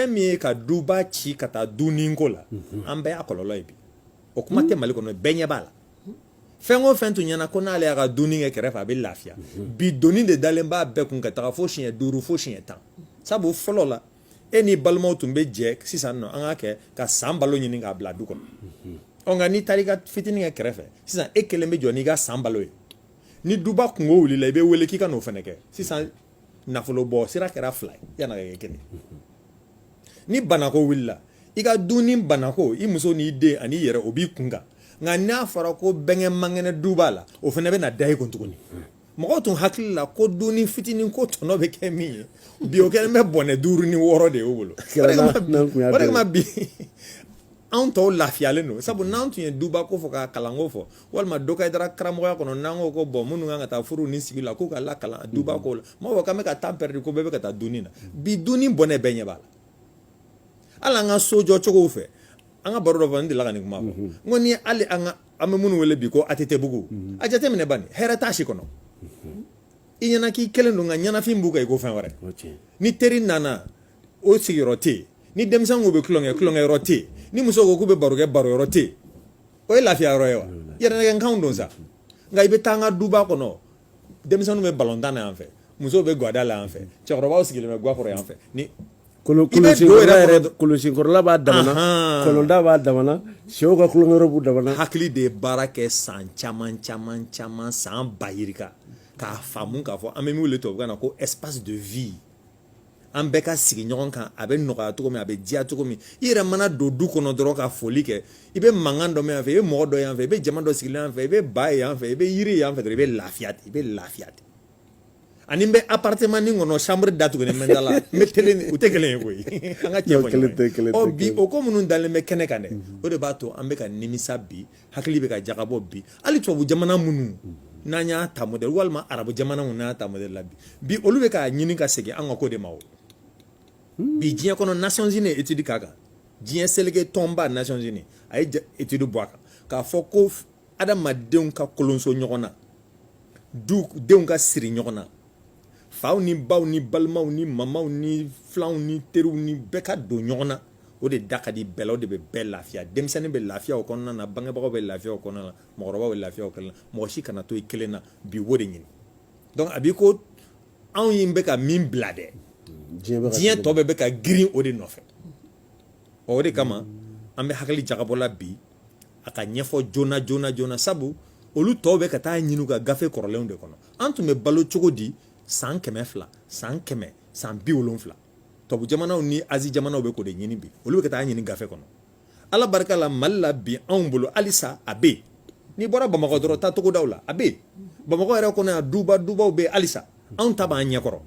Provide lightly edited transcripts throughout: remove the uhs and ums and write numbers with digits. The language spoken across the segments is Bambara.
Fɛn min ye ka duba ci ka taa dunni ko la, an bɛɛ y'a kɔlɔlɔ ye bi. O kuma tɛ Mali kɔnɔ, bɛɛ ɲɛ b'a la. Fɛn o fɛn tun ɲɛna ko n'ale y'a ka dunni kɛ kɛrɛfɛ, a bɛ lafiya, bi doni de dalen b'a bɛɛ kun ka taga fo siɲɛ 5, fo siɲɛ 10. Sabu fɔlɔ la, e ni balimaw tun bɛ jɛ sisan nɔ, an k'a kɛ ka san balo ɲini k'a bila du kɔnɔ. Ɔ, nka n'i taara i ka fitinin kɛ kɛrɛfɛ sisan, e kelen bɛ jɔ n'i ka san balo ye. Ni duba kunko wulila, i bɛ wele k'i ka n'o fana kɛ. Sisan nafolo bɔ sira kɛra fila ye yan'a ka kɛ kelen. Ni banako wulila, i ka dunni banako, i muso n'i den ani i yɛrɛ, o b'i kun kan. Nka n'a fɔra ko bɛnkɛ mankɛnɛ duba la, o fana bɛ na da i kun tuguni. Mɔgɔw tun hakili la ko dunni fitinin ko tɔnɔ bɛ kɛ min ye, bi o kɛlen bɛ bɔnɛ 5 ni 6 de y'o bolo. O de kama bi anw tɔw lafiyalen don, sabu n'an tun ye duba ko fɔ, ka kalanko fɔ, walima dɔ ka dara karamɔgɔya kɔnɔ, n'an ko ko bɔn, minnu kan ka taa furu ni sigi la, k'u ka lakalan duba ko la, mɔgɔw k'an bɛ ka temps perdu, ko bɛɛ bɛ ka taa dunni na. Bi dunni bɔnɛ bɛɛ ɲɛ b'a la. Hali an ka so jɔ cogow fɛ, an ka baro dɔ fɔ, n delila ka nin kuma fɔ, n ko ni hali an ka an bɛ minnu wele bi ko ATT bugu, a jateminɛ bani, hɛrɛ t'a si kɔnɔ. I ɲɛna k'i kelen don, nka ɲɛnafin b'u kan i ko fɛn wɛrɛ. Ni teri nana, o sigiyɔrɔ tɛ yen. Ni denmisɛnninw bɛ tulonkɛ, tulonkɛyɔrɔ tɛ yen. Ni muso ko k'u bɛ baro kɛ, baro yɔrɔ tɛ yen. O ye lafiya yɔrɔ ye wa? Yɛrɛnɛgɛnkanw don sa. Nka i bɛ taa an ka duba kɔnɔ, denmisɛnninw bɛ balontan na yan fɛ, musow bɛ gada la yan fɛ, cɛkɔrɔbaw sigilen bɛ gakɔrɔ yan fɛ. Ni Kolosikɔrɔla b'a damana, kɔlɔnda b'a damana, sɛw ka tulonkɛyɔrɔ b'u damana. Hakili de ye baara kɛ san caman caman caman, san ba yirika, k'a faamu k'a fɔ an bɛ min wele tubabukan na ko espace de vie, an bɛɛ ka sigi ɲɔgɔn kan, a bɛ nɔgɔya cogo min, a bɛ diya cogo min. I yɛrɛ mana don du kɔnɔ dɔrɔn ka foli kɛ, i bɛ mankan dɔ mɛn yan fɛ, i bɛ mɔgɔ dɔ yan fɛ, i bɛ jama dɔ sigilen yan fɛ, i bɛ ba ye yan fɛ, i bɛ yiri yan fɛ dɔrɔn, i bɛ lafiya ten, i bɛ lafiya ten. Ani n bɛ appartement nin kɔnɔ, chambre datugulen bɛ n da la, n bɛ télé, u tɛ kelen ye koyi. An ka tiɲɛ fɔ ɲɔgɔn ye. Ɔ, bi o ko minnu dalen bɛ kɛnɛ kan dɛ, o de b'a to an bɛ ka nimisa bi, hakili bɛ ka jagabɔ bi. Hali tubabu jamana minnu n'an y'a ta modèle, walima arabu jamana minnu n'an y'a ta modèle la bi, bi olu bɛ k'a ɲini ka segin an ka ko de ma. O bi diɲɛ kɔnɔ, Nations Unies ye étude k'a kan, diɲɛ seleke tɔnba Nations Unies a ye étude bɔ a kan k'a fɔ ko adamadenw ka kolonso ɲɔgɔn na, du denw ka siri ɲɔgɔn na, faw ni baw ni balimaw ni mamaw ni filanw ni teriw ni bɛɛ ka don ɲɔgɔn na, o de da ka di bɛɛ la, o de bɛ bɛɛ lafiya. Denmisɛnnin bɛ lafiya o kɔnɔna na, bangebagaw bɛ lafiya o kɔnɔna na, mɔgɔkɔrɔbaw bɛ lafiya o kɔnɔna na. Mɔgɔ si kana to i kelen na. Bi o de ɲini. Donc a b'i ko anw ye bɛ ka min bila dɛ, diɲɛ tɔ bɛɛ bɛ ka girin o de nɔfɛ. O de kama an bɛ hakili jagabɔ la bi, a ka ɲɛfɔ joona joona joona, sabu olu tɔw bɛ ka taa ɲini u ka gafe kɔrɔlenw de kɔnɔ. An tun bɛ balo cogo di san 200, san 100, san 70? Tubabu jamanaw ni Asie jamanaw bɛ k'o de ɲini bi. Olu bɛ ka taa ɲini gafe kɔnɔ. Ala barika la, Mali la bi, anw bolo halisa a bɛ yen. N'i bɔra Bamakɔ dɔrɔn, taa togodaw la, a bɛ yen. Bamakɔ yɛrɛ kɔnɔ yan, duba dubaw bɛ yen halisa. Anw ta b'an ɲɛkɔrɔ.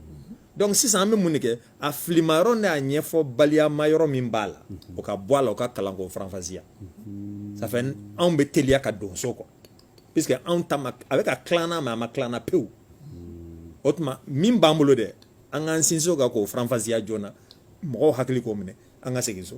Donc sisan an bɛ mun de kɛ? A filima yɔrɔ n'a ɲɛfɔ baliyama yɔrɔ min b'a la, o ka bɔ a la, o ka kalan k'o faranfasiya. Ça fait anw bɛ teliya ka don so quoi, puisque anw ta ma, a bɛ ka tilan n'a ma, a ma tilan na pewu. O tuma min b'an bolo dɛ, an k'an sinsin o kan k'o faranfasiya joona, mɔgɔw hakili k'o minɛ, an ka segin so.